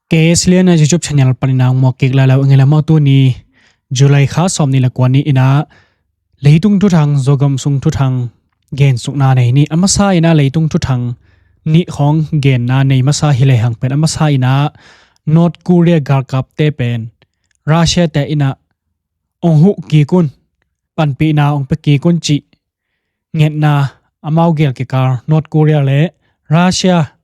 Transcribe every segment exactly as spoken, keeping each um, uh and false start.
K S L N a YouTube channel panin a hong muak kik lai lo ing ei. Amau tuni July kha sawm nih le kua ni in ah leitung thuthang, Zogam sung thuthang gensukna nei ni. A masa in ah leitung thuthang nih khawng genna nei masa hi lehang pen, a masa in ah North Korea galkapte pen Russia te in ah hong huh kik un, panpihna hong pia kik un cih ngetna, amau gel kikal North Korea le Russia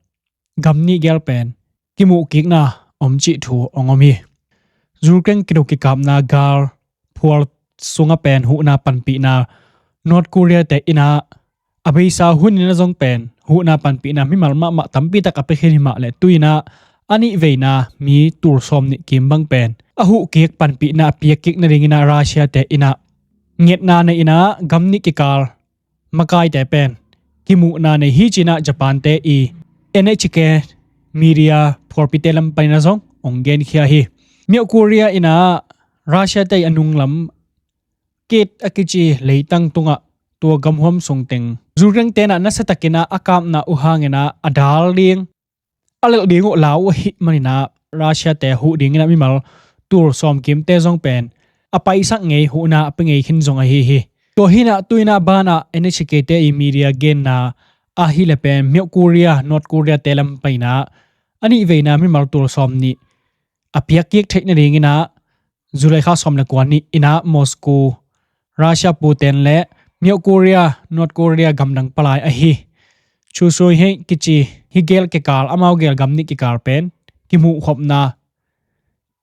gam nih gel pen kimuh kikna om cih thu hong om hi. Zulkeng kiduk kikapna gal phual sungah pen huhna panpihna North Korea te in ah a beisa hun in ah zong pen huhna panpihna mimal mahmah tampi tak a pia khin hi mah leh, tu in ah a nih veina mi tul sawm nih kim bang pen a huh kik panpihna a piak kik nading in ah Russia te in ah ngetna nei in ah gam nih kikal makaite pen kimuhna nei hi ci in ah Japan te i N H K media phualpite lam panin ah zong hong genkhia hi. Myoh Korea in ah Russia te i a nunglam Kit a kici leitang tungah, tua gamhuam sung teng Zulkeng te in ah nasiatakin ah a kapna uh hangin ah a dal ding, a lelh ding uh lau uh ahih manin ah Russia te huh dingin ah mimal tul sawm kimte zong pen a paisak ngei, huhna a pia ngei khin zong ahi hi. Tua hi in ah tu in ah banah N H K te i media genna ahih leh pen Myoh Korea, North Korea te lam panin ah a nih veina mimal tul sawm nih a piak kik theih nadingin ah July kha sawm le kua ni in ah Moscow, Russia Putin le Myoh Korea, North Korea gamdang palai ahi Chusoyhe kici hih gel kikal, amau gel gam nih kikal pen kimuhkhopna,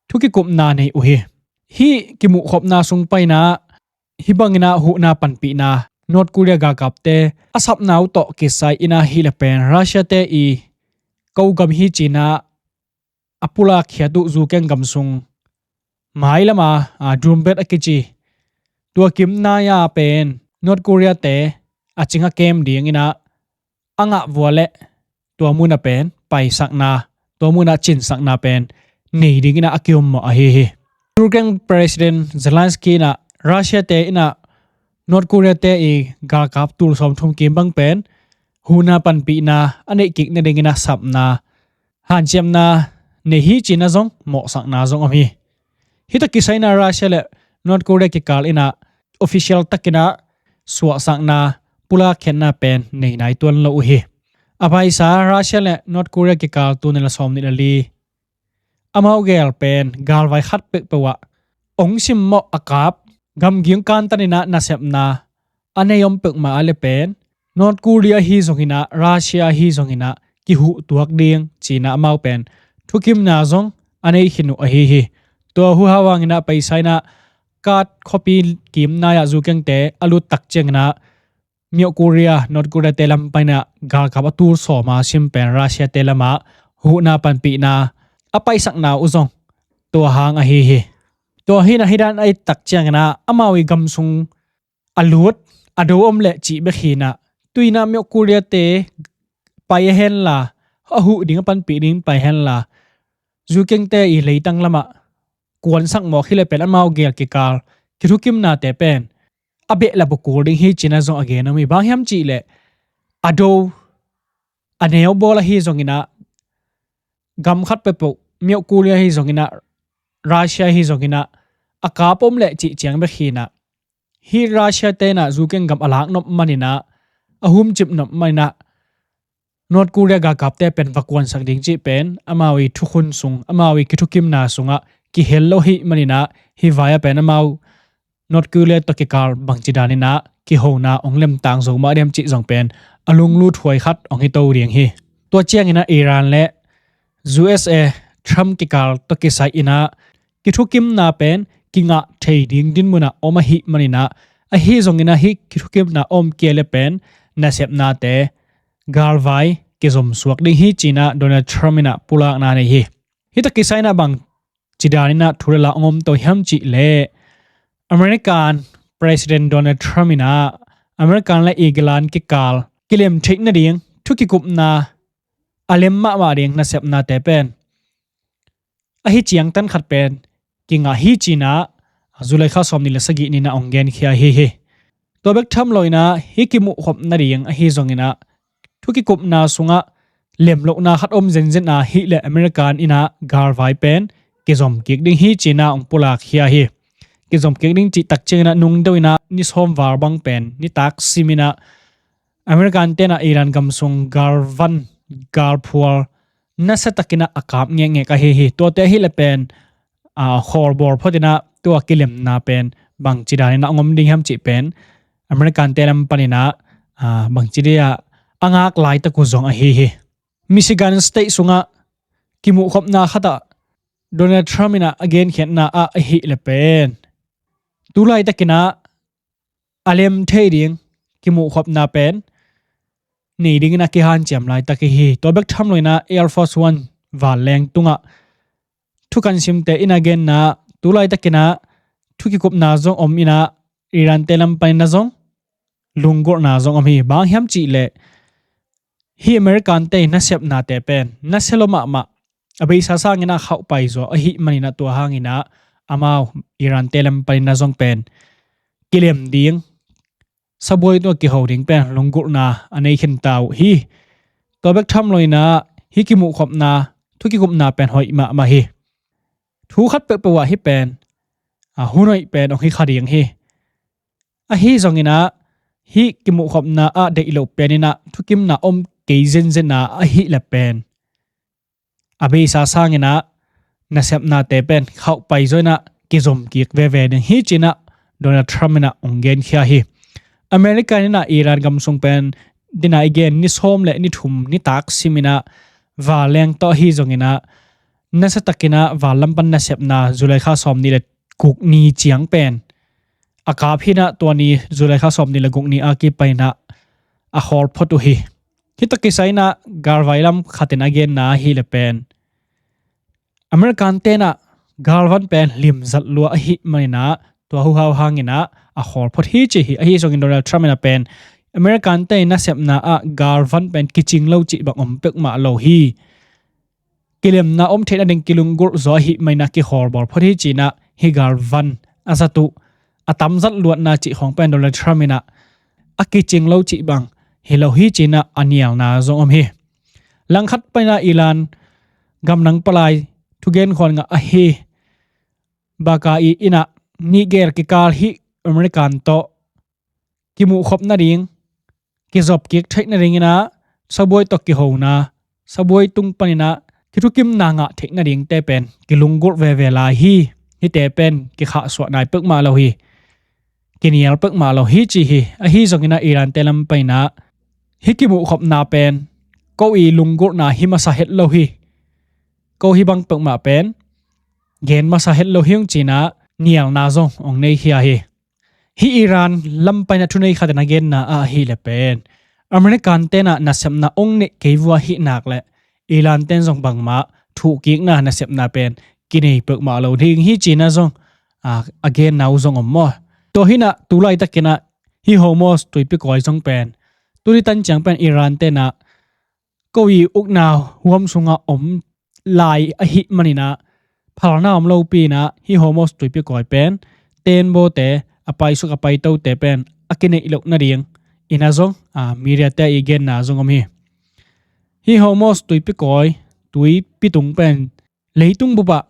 thu kikupna nei uh hi. Hih kimuhkhopna sung panin ah hih bangin ah huhna panpihna North Korea galkapte a sapna uh tawh kisai in ah ahih leh pen Russia te i ko gam hi ci in ah a pulak khiat uh Zulkeng gam sung mailam a, a, Dumbet a kici tua kim nai-a pen North Korea te a cing a kem dingin ah a ngah vua leh tua mun ah pen paisakna, tua mun ah cinsakna pen nei dingin ah a kiommawh ahi hi. Zulkeng President Zelensky in ah Russia te in ah North Korea te i galkap tul sawm thum kim bang pen huhna panpihna a neih kik nadingin ah sapna, hanciamna nei hi ci in ah zong mawhsakna zong om hi. Hih tawh kisai in ah Russia le North Korea kikal in ah official takin ah suahsakna, pulak khiatna pen nei nai tuan lo uh hi. A paisa Russia le North Korea kikal tul nih le sawm nih le li amau gel pen galvai khat peuhpeuh ah hong simmawh a kap, gamgi hong kantan in ah nasepna a nei om peuhmah a leh pen North Korea ahi zongin ah, Russia ahi zongin ah kihuh tuak ding ci in ah amau pen thukimna zong a nei khin uh ahi hi. Tua huhau hangin ah paisa in ah Khat khuapi kim nai-ah Zulkeng te a lut tak ciangin ah Myoh Korea, North Korea te lam panin ah galkap a tul sawm a sim pen Russia te lamah huhna panpihna a paisakna uh zong tua hang ahi hi. Tua hi in ah hih dan a et tak ciangin ah amau i gam sung a lut a do om leh cih bek hi in ah, tu in ah Myoh Korea te pai a hen la, a huh ding a panpih ding pai hen la, Zulkeng te i leitang lamah kuansak mawk hi leh pen amau gel kikal kithukimnate pen a behlap uh kul ding hi ci in ah zong a gen om hi. Bang hiam cih leh a do a neu bawl ahi zongin ah, gam khat peuhpeuh, Myoh Korea ahi zongin ah, Russia ahi zongin ah, a kap om leh cih ciang bek hi in ah, hih Russia te in ah Zulkeng gam a lak nop manin ah, a humcip nop manin ah North Korea galkapte pen va kuansak ding cih pen amau i thukhun sung, amau i kithukimna sungah kihel lo ahih manin ah, hih vai ah pen amau North Korea tawh kikal bangci danin ah kihona hong lemtang zo mah diam cih zong pen a lungluthuai khat hong hi to ding hi. Tua ciangin ah Iran le U S A, Trump kikal tawh kisai in ah kithukimna pen kingah thei ding dinmun ah om ahih manin ah, ahi zongin ah hih kithukimna om kei leh pen nasepnate galvai kizomsuak ding hi ci in ah Donald Trump in ah pulakna nei hi. Hih tawh kisai in ah bangci danin ah thu le la hong om to hiam cih leh, American President Donald Trump in ah American le England kikal kilem theih nading thu kikupna a lem mahmah ding nasepnate pen ahi ciangtan khat pen kingah hi ci in ah July kha sawm nih le sagih ni in ah hong genkhia ahi hi. Tua bek tham lo in ah hih kimuhkhop nading ahi zongin ah thu kikupna sungah lemlohna khat om zenzen a hih le American in ah galvai pen kizom kik ding hi ci-in ah hong pulak khia hi. Kizom kik ding cih tak ciangin ah nungdeuh in ah ni sawm val bang pen nitak sim in ah American te'n ah Iran gam sung galvan, galphual nasia takin ah a kap ngekngek ahi hi. Tuate ahih leh pen a, khawlbawl phot in ah tua kilemna pen bangci dan in ah hong om ding hiam cih pen American te lam panin ah, a, bangci ding a, a ngak laitak uh zong ahi hi. Michigan State sungah kimuhkhopna khat ah Donald Trump in ah a genkhiatna ah ahih leh pen tu laitakin ah a lem thei ding kimuhkhopna pen nei dingin a kihanciam laitak hi. Tua bek tham loin ah Air Force One vanleng tungah thukan simte in a genna tu laitakin ah thukikupna zong om in ah Iran te lam panin ah zong lunggulhna zong om hi. Bang hiam cih leh hih American te nasepnate pen nasia lua mahmah, a beisa sangin ah khauh paizaw ahih manin ah tua hangin ah amau Iran te lam panin ah zong pen kilem ding, sabuai tungah kiho ding pen lunggulhna a nei khinta uh hi. Tua bek tham loin ah hih kimuhkhopna, thukikupna pen hoih mahmah hi. Thu khat peuhpeuh ah hih pen, a, hun hoih pen hong hi kha ding hi. Ahi zongin ah hih kimuhkhopna ah deih loh pen in ah thukimna om kei zenzen a ahih leh pen a beisa sangin ah nasepnate pen khauh paizaw in ah kizom kik veve ding hi ci-in ah Donald Trump in ah hong genkhia hi. American in ah Iran gam sung pen dina i gen ni sawm le ni thum nitak sim in ah vanleng tawh ahi zongin ah nasia takin ah van lam pan nasepna July kha sawmnih le guk ni ciang pen a kap hi in ah tua ni July kha sawmnih le guk ni a kipan in ah a khawl phot uh hi. Hih tawh kisai in ah galvai lam khat in a genna ahih leh pen American te'n ah galvan pen limzat lua ahih manin ah tua huhau hangin ah a khawl phot hi ci hi. Ahi zongin Donald Trump in ah pen American te nasepna ah galvan pen kicing lo cih bang om peuhmah lo hi. Kilemna om theih nading kilunggulh zaw ahih manin ah kikhawl bawl phot hi ci-in ah hih galvan a zat uh, a tamzat luatna cih khawng pen Donald Trump in ah a kicing lo cih bang hi lo hi ci-in ah a nialna zong om hi. Langkhat panin ah Iran gamdang palai thugen khawng ngah ahi Baghai in ah nihgel kikal hih American tawh kimuhkhop nading, kizop kik theih nadingin ah sabuai tawh kihona, sabuai tung panin ah kithukimna ngah theih nadingte pen kilunggulh veve lai hi. Hihte pen kikhahsuah nai peuhmah lo hi. Kinial peuhmah lo hi ci hi. Ahi zongin ah Iran te lam panin ah hih kimuhkhopna pen ko i lunggulhna hi masa het lo hi. Ko hih bang peuhmah pen gen masa het lo hi ung ci-in ah nialna zong hong nei khia hi. Hih Iran lam panin ah thunei khat in a genna ah ahih leh pen American te'n ah nasepna hong neih kei vua ahih nak leh Iran te'n zong bangmah thuhkikna nasepna pen kinei peuhmah lo ding hi ci-in ah zong, a, a genna uh zong om maw. Tua hi in ah tu laitakin ah hih Hormuz tuipi kawi zong pen tuni tan ciang pen Iran te'n ah ko i ukna huam sungah om lai ahih manin ah phalna om lopi in ah hih Hormuz tuipi kawi pen tenbawte, a paisuk a paitote pen a kineih loh nadingin ah zong, a, media te i genna zong om hi. Hih Hormuz tuipi kawi, tuipi tung pen leitung bupah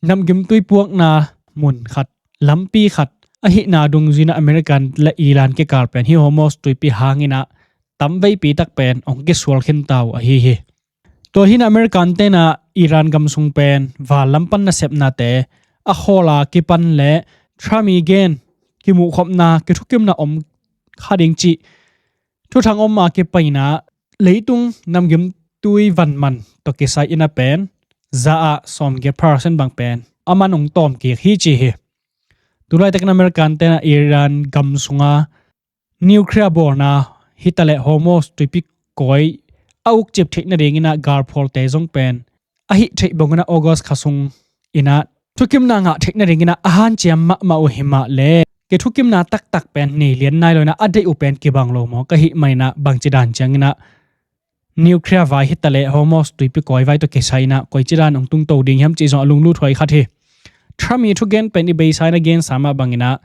namgimtui puakna mun khat, lampi khat ahihna dungzui in ah American le Iran kikal pen hih Hormuz tuipi hangin ah tamveipi tak pen hong kisual khinta uh ahi hi. Tua hi in ah American te'n ah Iran gam sung pen van lam pan nasepnate a khawl a kipan le Trump i gen kimuhkhopna kithukimna om kha ding cih thuthang om a kipan in ah leitung namgimtui vanman tawh kisai in ah pen za ah sawmgiat percent bang pen a man hong tawm kik hi ci hi. Tu laitakin American te'n ah Iran gam sunga nuclear bawlna hi ta leh Hormuz tuipi kawi a ukcip theih nadingin ah galphualte zong pen a hih theih bangin ah August kha sungin ah thukimna ngah theih nadingin ah a hanciam mahmah uh hi mah leh kithukimna taktak pen nei lian nai lo in ah a deih uh pen kibang lo maw ka hih manin ah bangci dan ciangin ah nuclear vai hi ta leh Hormuz tuipi kawi vai tawh kisai in ah koici dan hong tungto ding hiam cih zong a lunglut huai khat hi. Trump i thugen pen i beisa in a gensa mah bangin ah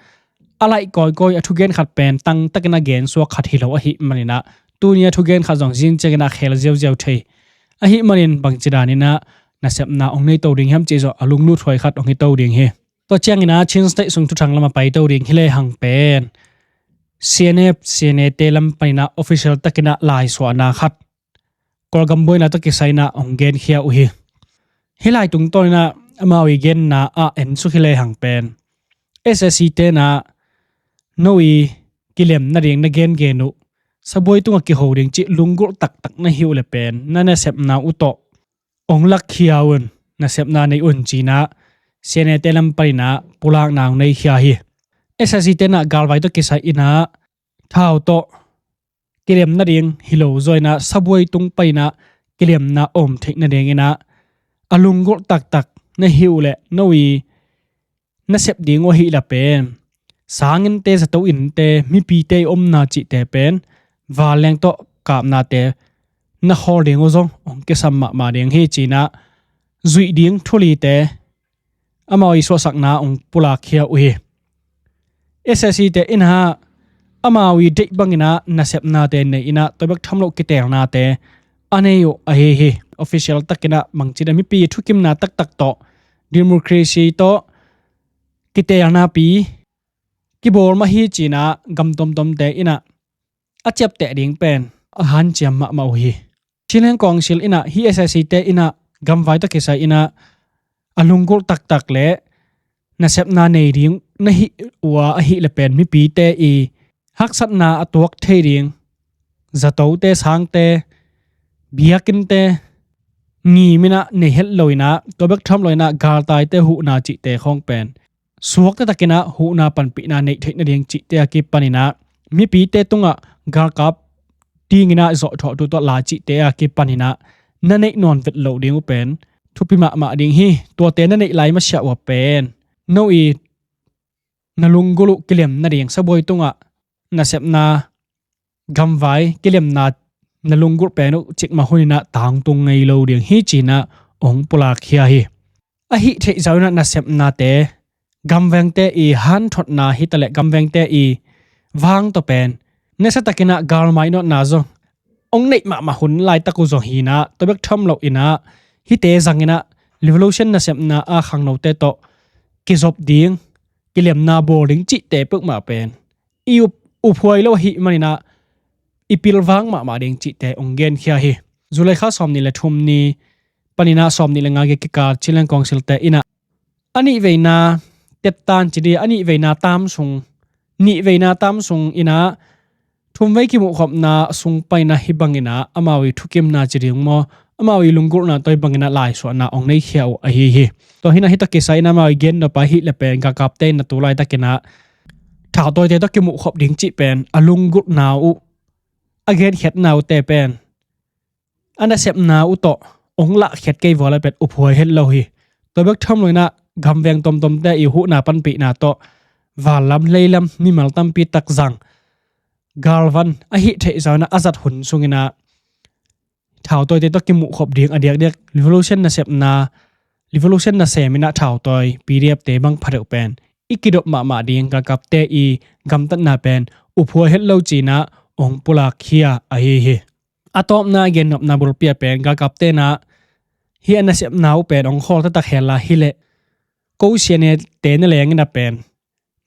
a laih kawikawi a thugen khat pen tangtakin a gensuak khat hi lo ahih manin ah tuni a thugen khat zong zing ciangin ah khel ziauziau thei. Ahih manin bangci danin ah nasepna hong nei to ding hiam cih zawh a lunglut huai khat hong hi to ding hi. Tua ciangin ah Chin State sung thuthang lam a pai to ding hi lehang pen C N F, C N A te lam panin ah official takin ah laisuahna khat Kawlgam buaina tawh kisai in ah hong genkhia uh hi. Hih lai tungtawnin ah amau i genna ah en suk hi lehang pen S A C te in ah no i kilem nading na gengen uh sabuai tungah kiho ding cih lunggulh taktak na hih uh leh pen na nasepna uh tawh hong lakkhia un, nasepna nei un ci-in ah C N A te lam panin ah pulakna hong neikhia hi. S A C te in ah galvai tawh kisai in ah thau tawh kilem nading hi lo zaw in ah sabuai tung panin ah kilemna om theih nadingin ah a lunggulh taktak na hih uh leh no i nasep ding uh ahih leh pen sanginnte, zato innte, mipite i omna cihte pen vanleng tawh kapnate na khawl ding uh zong hong kisam mahmah ding hi ci-in ah zuih ding thu lite amau i suahsakna hong pulakkhia uh hi. S A C te in ah amau i deih bangin ah nasepnate nei in ah tua bek tham loh kiteelnate a nei uh ahi hi. Official takin ah bangci dan mipi thukimna taktak tawh, democracy tawh kiteelnapi kibawl mah hi ci-in ah gam tomtomte in ah a ciapteh ding pen a hanciam mahmah uh hi. Chinland Council in ah hih S A C te in ah gamvai tawh kisai in ah a lunggulh taktak leh nasepna nei ding na hih uh a, ahih leh pen mipite i haksatna a tuak thei ding zatote, sangte, biakinnte ngim in ah nei het lo in ah tua bek tham lo in ah galtaite huhna cihte khawng pen suakta takin ah huhna panpihna neih theih nading cihte a kipanin ah mipite tungah galkap dingin ah zawhthawhtu tawh lai cihte a kipanin ah na neih nawn vet loh ding uh pen thupi mahmah ding hi. Tuate na neih lai masiah uh a pen no i na lunggulh uh kilem nading sabuai tungah nasepna gamvai kilemna na lunggulh pen uh cikmah hunin ah tangtung ngei lo ding hi ci-in ah hong pulakkhia hi. Ahih theih zah in ah nasepnate gamvengte i hanthotna hi taleh gamvengte i vang tawh pen nasa takin ah galmai nawtna zong hong neih mahmah hun laitak uh zong hi-in ah tua bek tham lo in ah hihte zangin ah revolution nasepna a khangnote tawh kizop ding, kilemna bawl ding cihte peuhmah pen i up, uphuai lo ahih manin ah i pilvang mahmah ding cihte hong genkhia hi. July kha sawmnih le thum ni panin ah sawmnih le nga gei kikal Chinland Council te in ah a nihveina tettan ci dih, a nihveina tam sung, nihveina tam sung in ah thumvei kimuhkhopna sung panin ah hih bangin ah amau i thukimna ci ding maw, amau i lunggulhna tawh hih bangin ah laisuahna hong neikhia uh ahi hi. Tua hi-in ah hih tawh kisai in ah amau i gennop a ahih leh pen galkapte in ah tu laitakin ah thautawite tawh kimuhkhop ding cih pen a lunggulhna uh, a genkhiatna uhte pen a nasepna uh tawh hong lahkhiat kei vua leh pen uphuai het lo hi. Tua bek tham lo in ah gamveng tomtomte i huhna panpihna tawh vanlam leilam mimal tampi tak zang galvan ahih theih zah in ah a zat hun sungin ah thautawite tawh kimuhkhop ding a diakdiak revolution nasepna, revolution nasem in ah thautawi P D F te bang pha deuh pen i kidop mahmah ding galkapte i gamtatna pen uphuai het lo ci-in ah hong pulakkhia ahi hi. A tawpna a gennopna bulpi ah pen galkapte in ah hih a nasepna uh pen hong khawl taktak hen la hi leh ko C N A te na leng in ah pen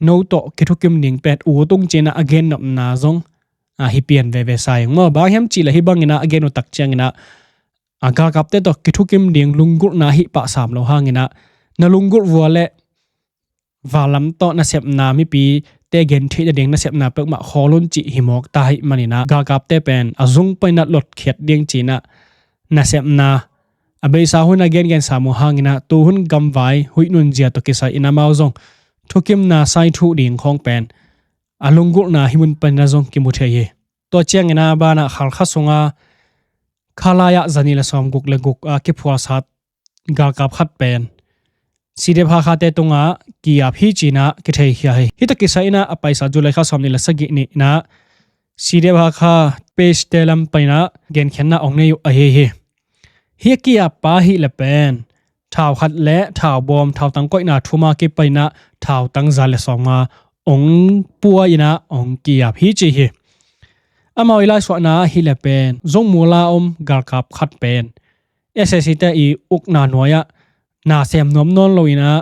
no tawh kithukim ding pen ut ung ci-in ah a gennopna zong a hi pian veve sa ing maw. Bang hiam cih leh hih bangin ah a gen uh tak ciangin ah a galkapte tawh kithukim ding lunggulhna hih pah sam lo hangin ah na lunggulh vua leh vanlam tawh nasepna mipite gen theih nading nasepna peuhmah khawl un cih hi mawk ta ahih manin ah galkapte pen a zung panin ah lotkhiat ding ci-in ah nasepna a beisa hun a gengen sam uh hangin ah tuhun gamvai huih nunzia tawh kisai in ah amau zong thukimna sai thuh ding khawng pen a lunggulhna hih mun panin ah zong kimu thei hi. Tua ciangin ah banah Khalkha sungah kha lai-ah zanih le sawmguk le guk a kiphualsat galkap khat pen C D F Hakha te tungah ki-ap hi ci-in ah kitheikhia hi. Hih tawh kisai in ah a paisa July kha sawmnih le sagih ni-in ah C D F Hakha page te lam panin ah genkhiatna hong nei uh ahi hi. Hih a ki-ap pa ahih leh pen thau khat le thau bawm, thautang koihna thum a kipanin ah thautang za le sawmnga hong pua in ah hong ki-ap hi ci hi. Amau i laisuahna ahih leh pen Zongmul a om galkap khat pen S A C te i ukna nuai-ah na sem nuam nawn lo inah,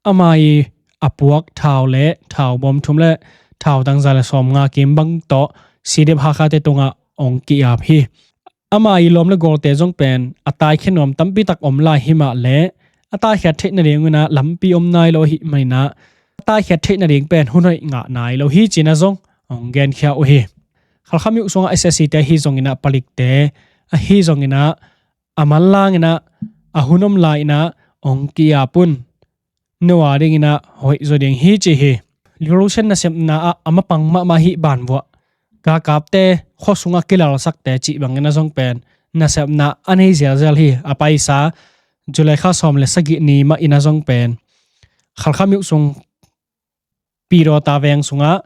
ama i a puak thau le thau bawm thum le thau tangza le sawmnga kim bang tawh C D F Hakha te tungah hong ki-ap hi. Ama i lawm le gawlte zong pen a taikhia nuam tampi tak om lai hi mah le, a taikhiat theih nading inah lampi om nai lo ahih maninah, a taikhiat theih nading pen hun hoih ngah nai lo hi cinah zong hong genkhia uh hi. Khalkha myo sungah S A C te ahi zonginah, palikte ahi zonginah, a manlang inah, a hun om lai inah hong ki-ap un. No a dinginah hoih zaw ding hi ci hi. Revolution nasepna ah a mapang mahmah hih banvuah galkapte khua sungah kilalsakte cih banginah zong pen nasepna a nei zelzel hi. A paisa July kha sawm le sagih ni mah inah zong pen Khalkha myo sung Pidawta veng sungah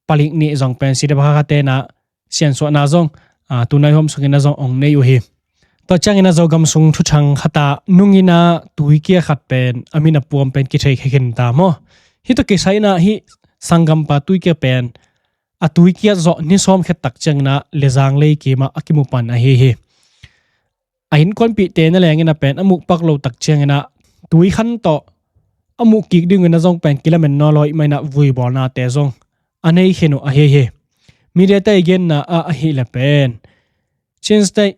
palik nih zong pen C D F Hakha tenah siansuahna zong, a, tunai huam sunginah zong hong nei uh hi. Tua cianginah Zogam sung thuthang khatah nunginah tuikia khat pen a min a puam pen kithei khe khin ta maw? Hih tawh kisai inah hih sanggampa tuikia pen a tuikia zawh ni sawm khet tak cianginah Lezang leikimah a kimu pan ahi hi. A innkuanpihte na leng inah pen a muh pak lo tak cianginah tuikhan tawh a muh kik dinginah zong pen kilamen nawn lo ahih maninah vuibawlnate zong a nei khin uh ahi hi. Mediate i genna ah ahih leh pen Chin State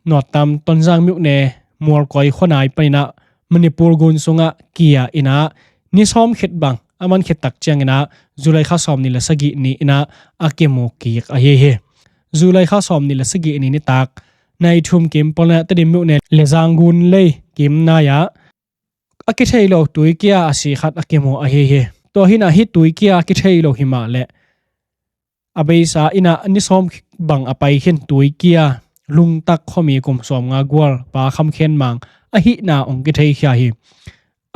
nuattam Tonzang myone Mualkoi khuanai paninah Manipur gun sungah kia inah ni sawm khet bang a man khet tak cianginah July kha sawm ni le sagih ni inah a kimu kik ahi hi. July kha sawm ni le sagih ni nitak nai thum kim pawl inah Tedim myone Lezang gun lei kim nai-ah a kithei lo tuikia a si khat a kimu ahi hi. Tua hinah hih tuikia a kithei lo hi mah leh a beisa inah ni sawm bang a pai khin tuikia Lungtak khuami kum sawmnga gual Pa Kham Khen Mang ahihna hong kitheikhia hi.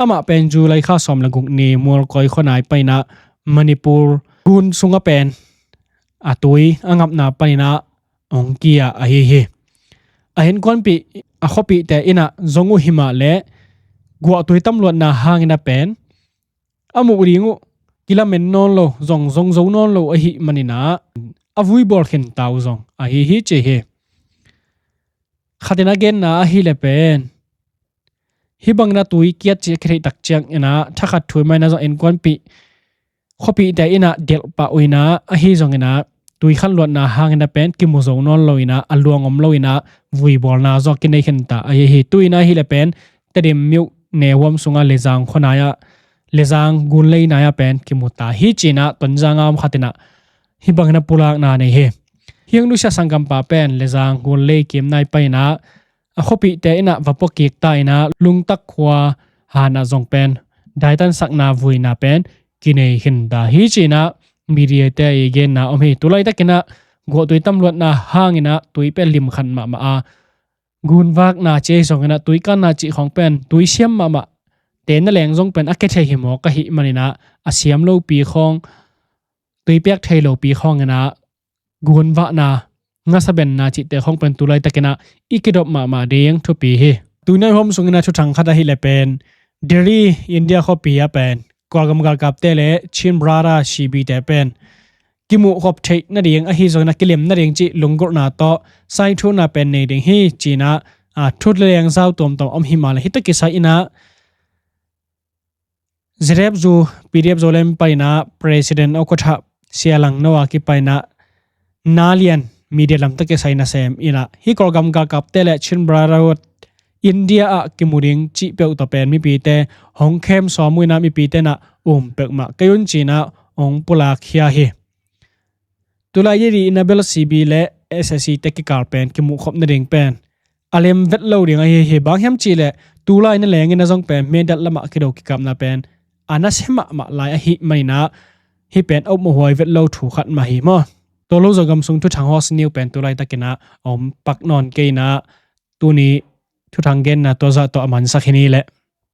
Amah pen July kha sawm le guk ni Mualkoi khuanai paninah Manipur gun sungah pen a tui a ngapna paninah hong kia ahi hi. A innkuanpih a khuapihte inah zong uh hi mah leh guahtui tamluatna hanginah pen a muh ding uh kilamen nawn lo, zong zong zo nawn lo ahih maninah a vuibawl khin ta uh zong ahi hi ci hi. Khatin a genna ahih leh pen hih bangin a tuikia cih a kitheih tak cianginah thakhat thu i mah inah zong innkuanpih khuapihte inah delh pah uh inah ahi zonginah tuikhan luatna hanginah pen kimu zo nawn lo inah a luang om lo inah vuibawlna zong kinei khin ta ahi hi. Tu inah ahih leh pen Tedim myone huam sungah Lezang khuanai-ah Lezang gun lei nai-ah pen kimu ta hi cinah Tonzang a om khat inah hih bangin a pulakna nei hi. Hih hong nusia sanggampa pen Lezang gun lei kim nai paninah a khuapihte inah va pua kik ta inah Lungtak khua hanah zong pen daitansakna vuina pen kinei khin ta hi cinah mediate i genna om hi. Tulaitakinah guahtui tamluatna hanginah tui pen limkhat mahmah a, gunvakna cih ahi zonginah tuikanna cih khawng pen tuisiam mahmah te na leng zong pen a kithei hi mawk ahih maninah a siam lopi khawng, tuipiak thei lopi khawnginah gunvahna, ngasabenna cihte khawng pen tulaitakinah i kidop mahmah ding thupi hi. Tuinai huam sunginah thuthang khat ahih leh pen Delhi, India khuapi ah pen Kawlgam galkapte le Chin Brother C B te pen kimuhkhop theih nading ahi zonginah kilem nading cih lunggulhna tawh saithuna pen nei ding hi cinah, a, thu le leng zau tuamtuam om hi mah leh hih tawh kisai inah Z F zu, P D F Zoland paninah President U Kho Thah Sia Lang No a kipaninah na lian media lam tawh kisai nasem inah hih Kawlgam galkapte le Chin Brotherhood India ah kimu ding cih peuh tawh pen mipite hong khem sawm uh inah mipite inah um peuhmah kei un cinah hong pulakkhia hi. Tulai didi inah bel C B le S A C te kikal pen kimuhkhop nading pen a lem vet lo ding ahi hi. Bang hiam cihleh tulai na lengin a zong pen medal lamah kido kikapna pen a nasia mahmah lai ahih maninah hih pen a upmawhhuai vet lo thu khat mah hi maw? Tua lo zong gam sung thuthang hawsniu pen tulaitakinah a om pak nawn kei inah tuni thuthang genna tua zah tawh a mansak hi ni leh.